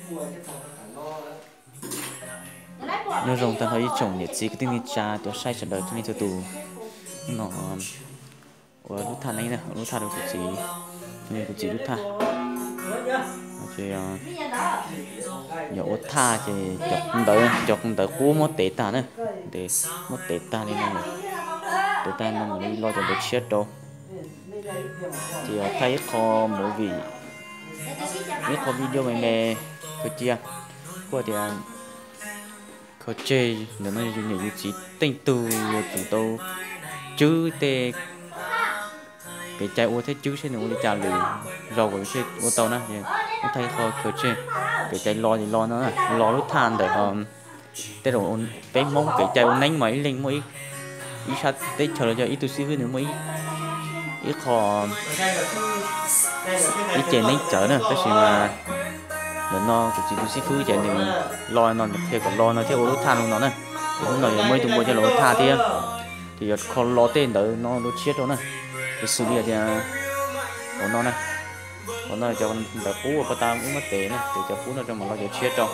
Nyob zoo tag nrho ib tsoom niam txiv kwv tij neej tsa cov saib sawv daws txhua leej txhua tus. Hnub no ua lub thaj neeb na, ua lub thaj rau kuv txiv, kuv txiv lub thaj. Ces yog ua thaj ces cov ntawv, cov ntawv qub muab tev tag na, muab tev tag li no, tev tag no mam li lo cov ntawv tshiab rau. Ces yog thaij ib qho movie, ib qho video me me, khaws cia, kuj tias khaws tseg ntawm no yus niam yus txiv tej tug yuav tsum tau tswb tej kev cai ua thiab tswb seb nws ua li cas lwm zaus kom thiaj ua tau na. Muab thaij ib qho khaws tseg kev cai lo li lo no, lo lub thaj ntawm tej zaum peb Hmoob kev cai ua neeb mas ib leeg muaj ib sab teb chaws los yog ib tug xib hwb nws muaj ib qho, ib ce neeb txawv na, tab sis mas ntawm no kuv txiv tus xib hwb ces nws lo no, nws qhia kom lo no thiab ua lub thaj no no na. Hnub no yuav muaj ib tug npua coj los ua thaj thiab, ces yuav kho lo tej ntawd no rau tshiab rau na. Ces xws li tias hauv no na, hauv no cov ntawv qub uas pab tab wb muab tev na, ces cov qub no rau mam lo cov tshiab rau.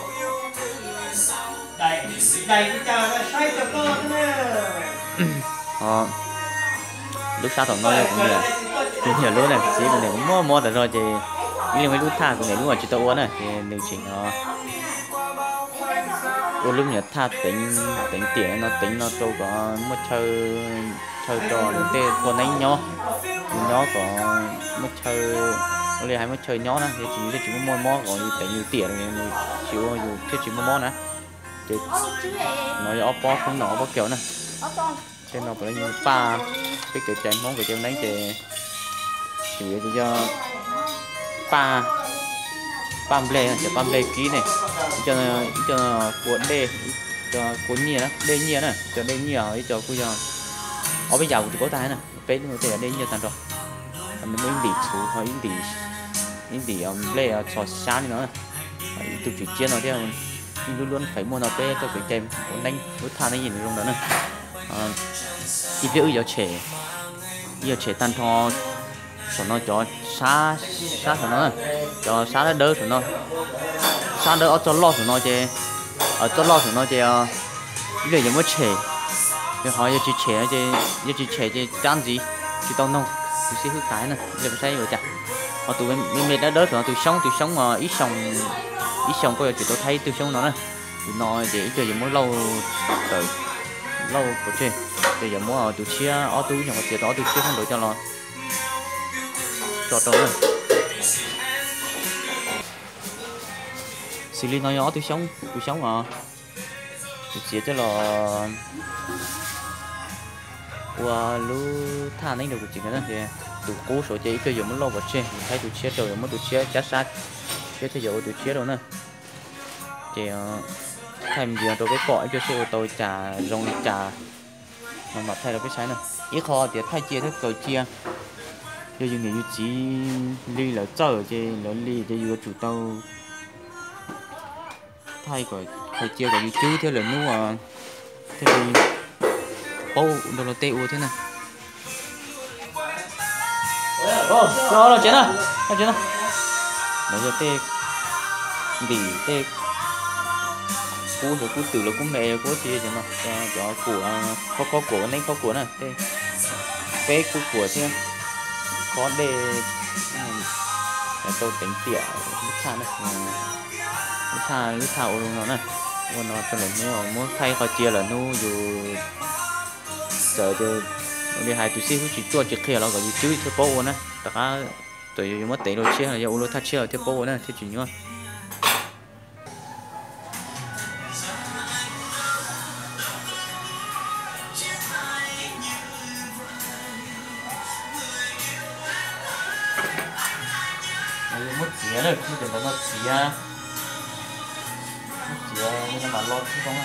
Lub sab tom no yog kuv niam, kuv niam lub na, txiv kuv niam kuv mob mob tas zog ces ib leeg ua ib lub thaj, kuv niam lub mas tsis tau ua na, ces nws tseem ua lub me nyuam thaj teev, teev tiam no, teev no rau kom muaj chaw, chaw rau nws tej poj neeb nyob, nws nyob kom muaj chaw, ua li hais muaj chaw nyob na, yog tsis nws thiaj tsis muaj mob, kom yus teev yus tiam nws tsis ua yus thiaj tsis muaj mob na. Ces no yog ob pob koob noom ob pob kaus na. Tej no puav leej yog paj, peb kev cai Hmoob kev cai neeb ces yog paj, paj nplej, cov paj nplej kib ne, ib co kua dej, ib co kua nyiaj, dej nyiaj na, ib co dej nyiaj, ib co kuj yog ob peb yam kuv tsis paub tag na, peb lub no tej yog dej nyiaj tag nrho. Nws muaj ib ntim txhuv, ib ntim, ib ntim nplej txhos xyab li no, ib tug tswm ciab no thiab, ib lub lub fais muaj no peb txoj kev cai ua neeb lub thaj neeb yeej zoo ntawd na. Ib pliag wb yuav tshem, wb yuav tshem tag nrho saum no cov sab, sab saum no, cov sab dawb dawb saum no, sab dawb ob txoj loj saum no ces, txoj loj saum no ces ib pliag yuav muab tshem, ho yog tsis tshem ces, yog tsis tshem ces cab ntxiv tsis tau noog, tus xib hwb qhia na, ib pliag peb saib ua cas. Ho tus me me dawb dawb saum no tus xyoob, tus xyoob ib xyoos, ib xyoos koj yuav tsum tau thaij ib tug xyoob no na. Tus no ces ib pliag yuav muab lauj, lauj pov tseg, ces yuav muab tus tshiab ob tug, ib xyoos qhov txiav tau ob tug tshiab xyoob ntawd coj los tso rau na. Xws li no yog ob tug xyoob, tus xyoob os, tus txiav coj los ua lub thaj neeb rau kuv txiv na. Tus qub saud ces ib pliag yuav muab lauj pov tseg, thaij tus tshiab rau, yuav muab tus tshiab cab sab, thiab thiaj yuav ua tus tshiab rau na. Ces thaij me ntsis rau peb pom ib pliag seb ua tau cas zoo li cas no mam thaij rau peb saib na. Ib qho tias thaij cia thiab khaws cia, yog yus niam yus txiv li lawv txawj ces lawv li ces yus yuav tsum tau thaij kom khaws cia kom yus cwb thiab lawm hnub thiaj li paub nrog luag tej ua thiab na. Los tsev na, los tsev na. No yog tej ntim tej kub, kub twm los kub me kub tsi, cov kuam, khob, khob kuam, neeb khob kuam na, tej peb kub kuam thiab khob dej, tau teev tiam lub thaj na. Lub thaj, lub thaj ua li no na, ua no rau lawm hnub muab thaij qhov cia lawm hnub yus txawm tias ua li hais tus xib hwb tsis tuaj tsis qhia los kom yus cwb thiaj paub ua na. Rov qab txawm yus muab tev rau tshiab los yog ua lub thaj tshiab los thiaj paub ua na, thiaj tsis nyuaj. Muab txiav na, muab cov ntawd no txiav, muab txiav li no mam lo tsis zoo na.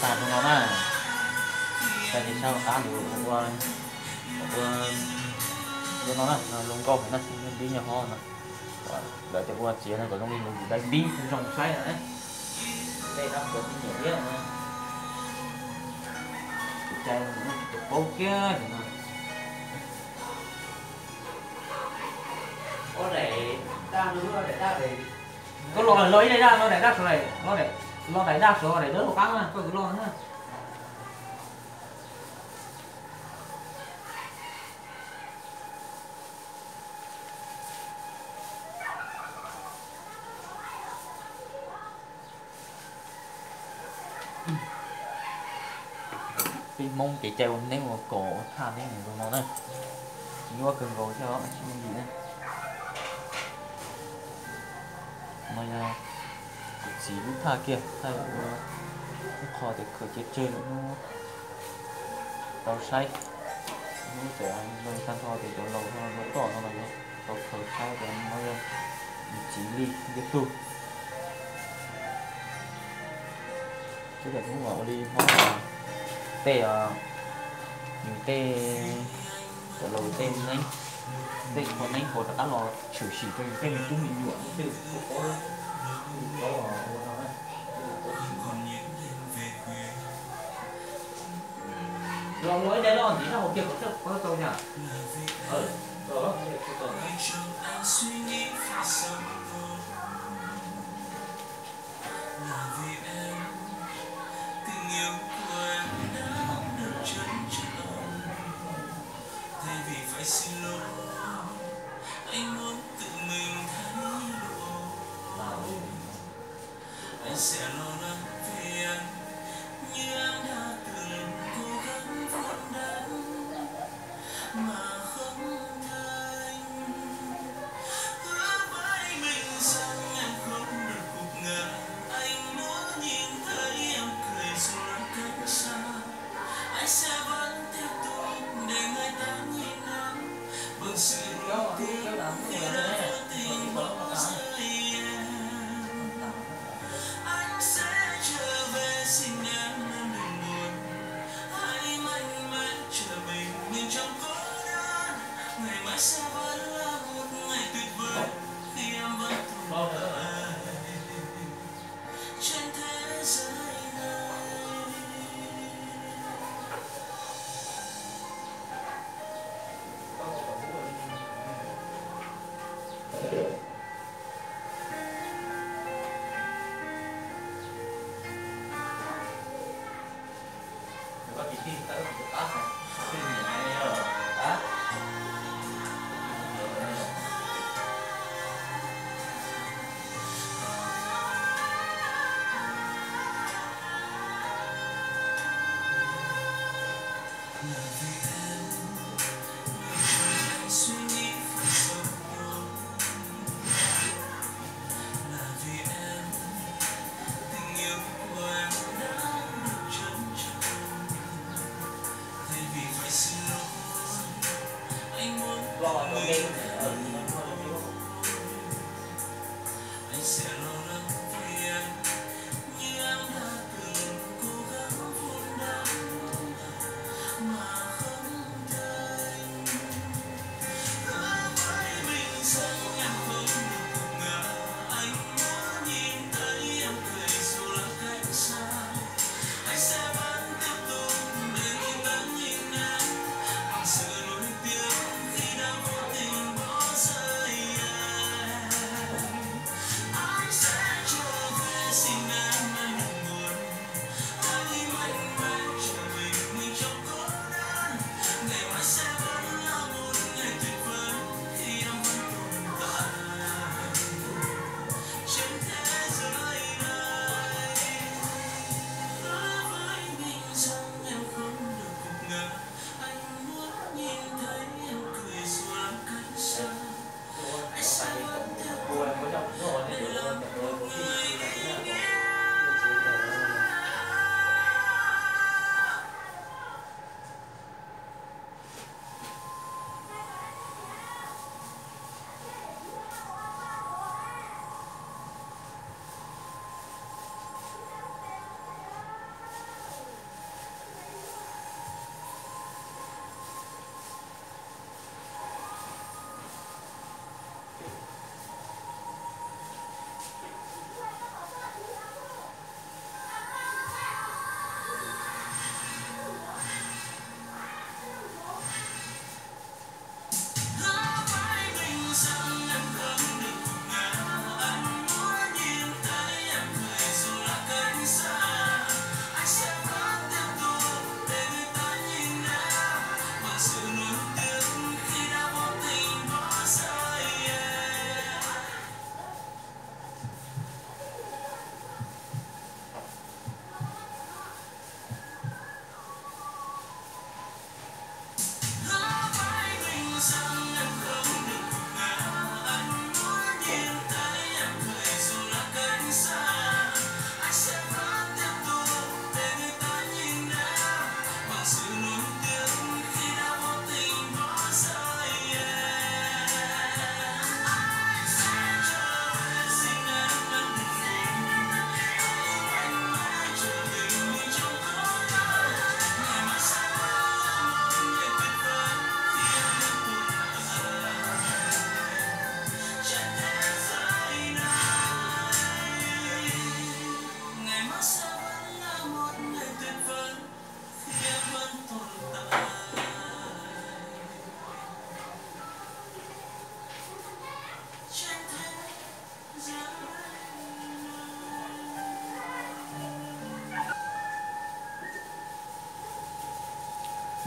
Tag zoo no na, tag ces sab qab lus ua, ua, ua no na, no zoo nkauj na, npib nyob hov no. Lawv tias ua txiav no kom zoo li lus dai npib zoo saib na. Tej dab qhuas tib nyuam liab no. Tus cai no tus paub kiag no. Koj los los ib daim daj, los daim daj saud, los daim, los daim daj saud daim dawb hauv qab na, koj kwv los na. Peb Hmoob kev cai ua neeb ua kos ua thaj neeb zoo no na, nyuaj kawg nkaus thiab os, tsis muaj yim na. No yog kuv txiv lub thaj kiag, thaj ua ib qho tias khaws cev tseg lawm hnub tau saib, hnub txawm tag nrho tias cov laus ho los tom no los yuav tau khaws saib cov no yog nws txiv li ntiag tug. Ces daim hnub uas ua li hlob tej, nws tej, cov laus tej neeb, tej qho neeb hauv rov qab los tshwm sim rau yus tej me tub me nyuam tej tus paub, tus paub ua no, tus paub tshwm no. Los ua ib daim loj ntxiv rau hauv kiag kom tau tau na.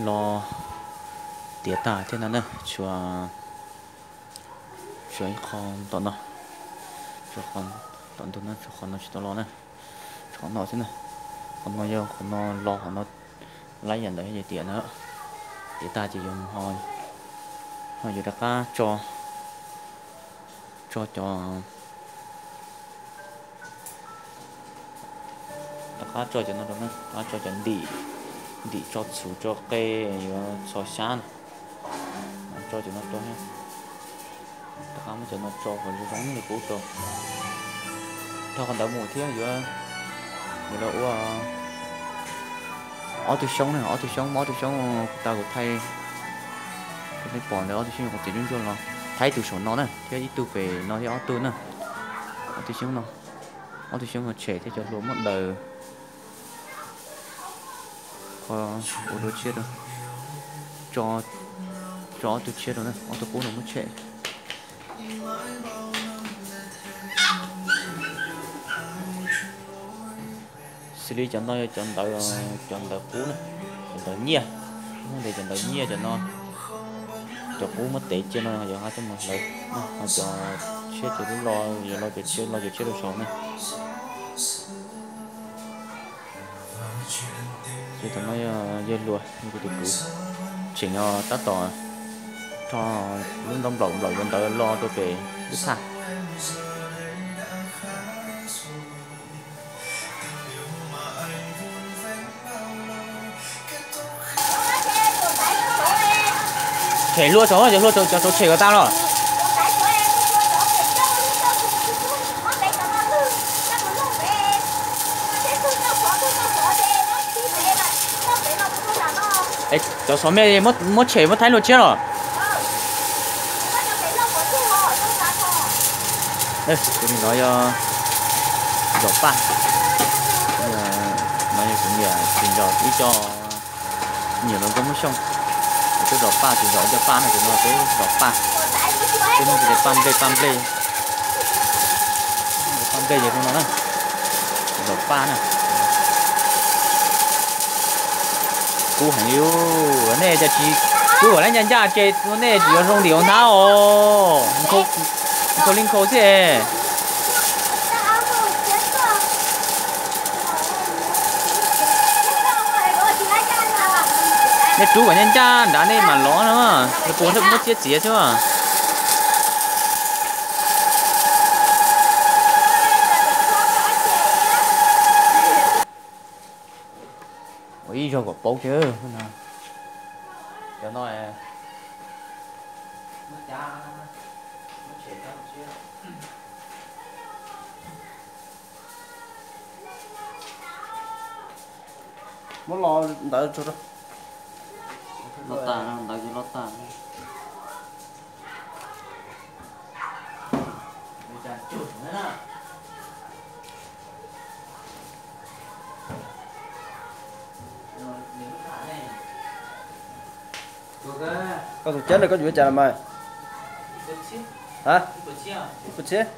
Los tiav tag thiab no na, tshuav, tshuav ib qho tom no, tshuav qhov tom ntug no, tshuav qhov no tsis tau los na, tshuav qhov no xwb na. Qhov no yog qhov no los qhov no, laib yam ntawd ces tiav na. Tiav tag ces yuav ho, ho yuav rov qab tso, tso cov, rov qab tso cov no rau na, rov qab tso cov ntim, ntim tso txhuv tso qe yuav txhos xyab na, tso cov no rau, rov qab muab cov no tso kom zoo zoo li qub rau. Dhau qhov ntawd mus thiab yuav, yuav los ua ob tug xyoob na, ob tug xyoob, muab ob tug xyoob tau kuv thaij, kuv thaij pom ntawd ob tug xyoob yuav qhov txiv ntsuab ntsuab los thaij tus saum no na thiab ib tug pem no thiab ob tug na. Ob tug xyoob no, ob tug xyoob no tshem thiab cov hlua muab daws, qhov ua dua tshiab rau, tso, tso ob tug tshiab rau na, ob tug qub no muab tshem. Xws li cov no yog cov ntawv, cov ntawv qub na, cov ntawv nyiaj, muab ntes cov ntawv nyiaj cov no, cov qub muab tev cia no yog hab coj mus hlawv, ho cov tshiab ces lub lo, yog lo cov tshiab, lo cov tshiab rau saud na. Ces thaum no yog yawg hluas, kuv tus kwv tseem tab tom rho lub ntaub nplaum nplaum cov ntawv lo rau pem lub thaj. Tshem hlua saud, cov hlua cov saud tshem kom tas los. Cov xov me muab tshem muab thaij hlua tshiab los. Tus no yog zom paj, no yog kuv niam tsis zos ib co, niam los zoo Hmoob Xyooj, kuv twb zom paj tsis zom ib co paj no, kuv no peb zom paj, peb Hmoob tias paj nplej paj nplej, paj nplej ces zoo no na, zom paj na. Kub heev li, nej cas tsis kub kom lab ncaj ncaj ces nej tsis yuav zoo li hnab os, nkhaus li nkhaus xwb. Nej rub kom ncaj ncaj nrad nej mam lov no, lawv puas muab txiab txiav xwb. Ua ib zaug kom paub thiab. Cov no muab los ntawd tso, los tas, ntawd ces los tas. Koj tus cab no koj yuav cas los mas? Ha? Ib puas txhiab.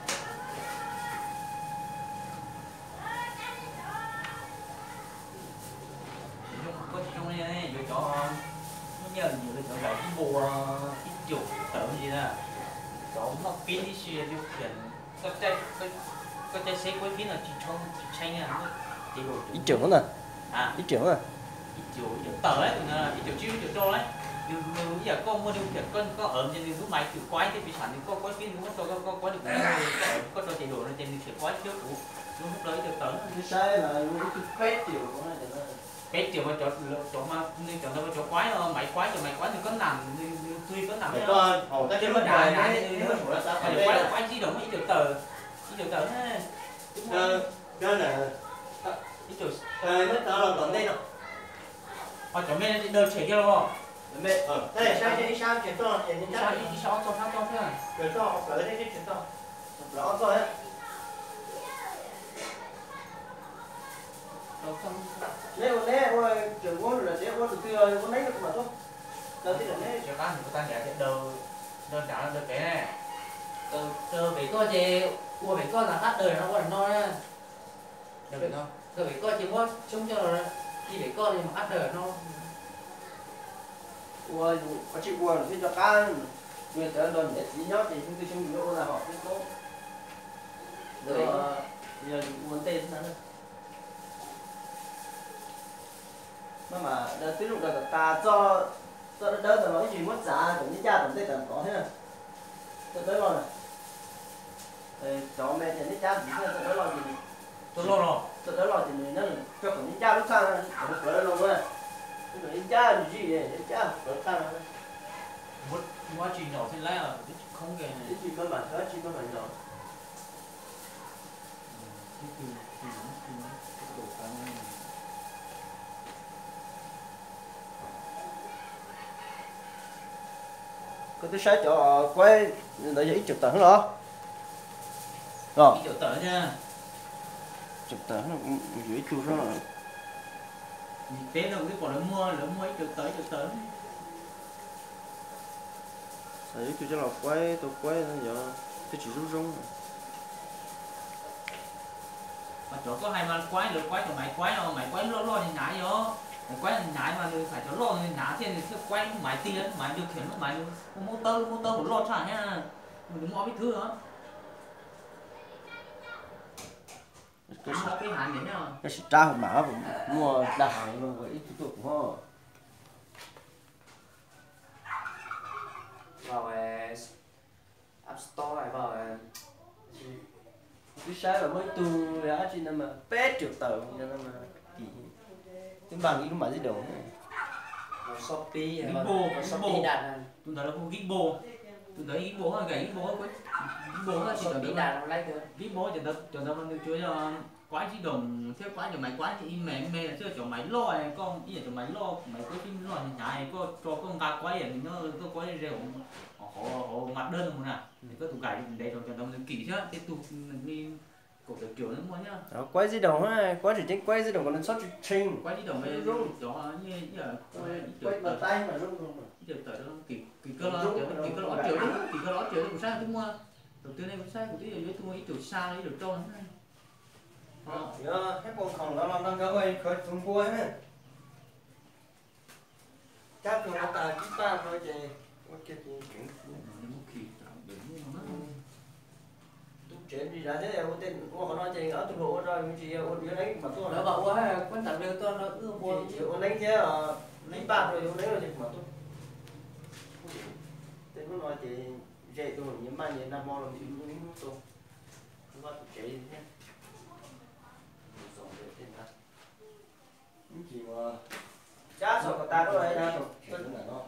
Koj tsis zoo li yuav cov, muaj nyiaj yuav cov nram ib npua ib cum tawm li na. Cov noj pib ib si li phiam, koj caij seb kuv ib pib no tsis tshee, tsis tshee. Ib cum na, ib cum na. Ib cum, ib cum tawm, ib cum tsib ib cum rau lauj. Nws ib yam koj muaj li phiam koj, koj awm ces nws lub maiv twm kuaib thiab, piv xam nws koj kuaib pib nws muab rau koj, koj kuaib nws kuv, koj rau ces luam no ces nws thiam kuaib thiab kuv, nws muab rau ib cum tawm. Peb tiam mas cov, cov ntawd cov kuaib, maiv kuaib, cov maiv kuaib nws koj nam, nws txug koj nam, kuaib kuaib tib zaug muab ib cum tawm, ib cum tawm. Ho cov me daws tshem kiag los? Ib sab, ib sab ob txog sab toj xwb. Neb ua neb ua, tseem ua lawm tsev ua tus twg ua neb rau kuv mam tuaj. Daws tij lawm neb. Tsis qab mus tag nrad tias daws, daws nrad daws pem ne. Daws pem koj ces ua pem koj ntag, qab daws no ua no na. Daws pem koj ces muab xyoob coj los ci pem koj li mas qab daws no. Ua yus qhov tsis ua thiaj rov qab, yus txawm nrog niam txiv nyob ces xyoo twg xyoo yus yuav ua ntag hom peb tub. Ntawd yog yus ua ntej xwb ntag. Maj mam twb lub dag tas tas, txoj dawb dawb ntawd los ib tsis muab txav kom neb ncaj tom ntej tom tod thiab. Txoj dawb loj na, cov me ces neb cab ntxiv thiab, txoj dawb loj ces, txoj dawb loj ces nws nyob rau kom neb ncaj lub txaj, kom plawv loo na. Kom neb ncaj zij, neb ncaj plawv txaj no. Muab tsis nyaum xwb lawm, twb tsis khoob, twb tsis maj mam, twb tsis maj mam nyaum. Koj twb saib cov kuaib ntawd yog ib caum tawm los? Ib caum tawm, yuav ib tug, peb no kuv twb pom lawv muag, lawv muag ib caum tawm ib caum tawm. Yuav ib tug coj los kuaib tau kuaib yog twb tsis zoo zoo. Mas cov koj hais mas kuaib, lawv kuaib cov maiv kuaib os, maiv kuaib loj loj hnyav hnyav os. Maiv kuaib hnyav hnyav mas nws hais cov loj hnyav thiab nws thiaj kuaib lub maiv tiag, lub maiv nws khiav lub maiv nws muaj mob tawb, lub mob tawb hauv loj tshaj thiab. Nws muaj ob peb thwv os. Muaj ob peb hav ntiag. Tab sis rab hauv mas muaj dag heev, ib tug tuaj kuv ho. App Store, twb saib mas muaj ib tug dab tsi no mas peb caug tawm no mas kim, twb npaj ib lub mas zib daus. Tus ntawd lawv hu Gibo, tus ntawd Gibo, Gibo, Gibo, Gibo, cov ntawd mas nws tsuas yog kuaib zib daus thiab kuaib cov maiv kuaib ib me me xwb, cov maiv loj, koj ib yam cov maiv loj, maiv kuaib zib loj hnyav hnyav, koj tso koj nqa kuaib yam nws nyob koj kuaib ze hauv mas dawb no mus na, koj tus nkaim ntev rau cov ntawd nws kim thiab tej tug li kaum tawm caum muaj thiab. Kuaib zib daus, kuaib tseem ceeb kuaib zib daus kom nws txhob tshee. Kuaib zib daus cov ib caum tawm, kim koj los ob caug, kim koj los ob caug, kuv saib twb muaj, thaum twg ne kuv saib kuv twb yuav ib tug ib caum xya ib caum rau no. Yog hais pom khoom los no nkawd ua khawv txuv npua na. Cab tug no tas kib paj no ces ua kiag ces tsev, tub tsev li dav thiab ua tej ua qhov no ces ob tug hluas ua rau tsis yog ua yuav neeb mas tuaj, lawv mam ua kuab ntam nws tuaj no wb ua, ua neeb thiab kib paj rau yuav neeb no ces mam tuaj. Tej hnub no ces ze tus nyias maj nyias nag hmo los ib hnub tuaj, ua tus tsev thiab.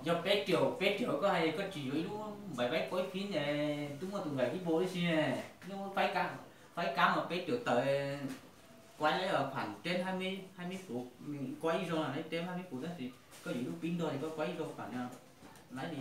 Yog peb caug, peb caug koj hais koj tsis yuav ib lub maiv vaib kuaib fib ne, twb muaj tus nkaim kib npau tib si, nyob faib kab, faib kab mas peb caug tawm, kuaib pham teb hab meb puv, kuaib ib zaug no teb hab meb puv tab sis koj yuav ib lub pib nrog ces koj kuaib ib zaug pham no lawm li.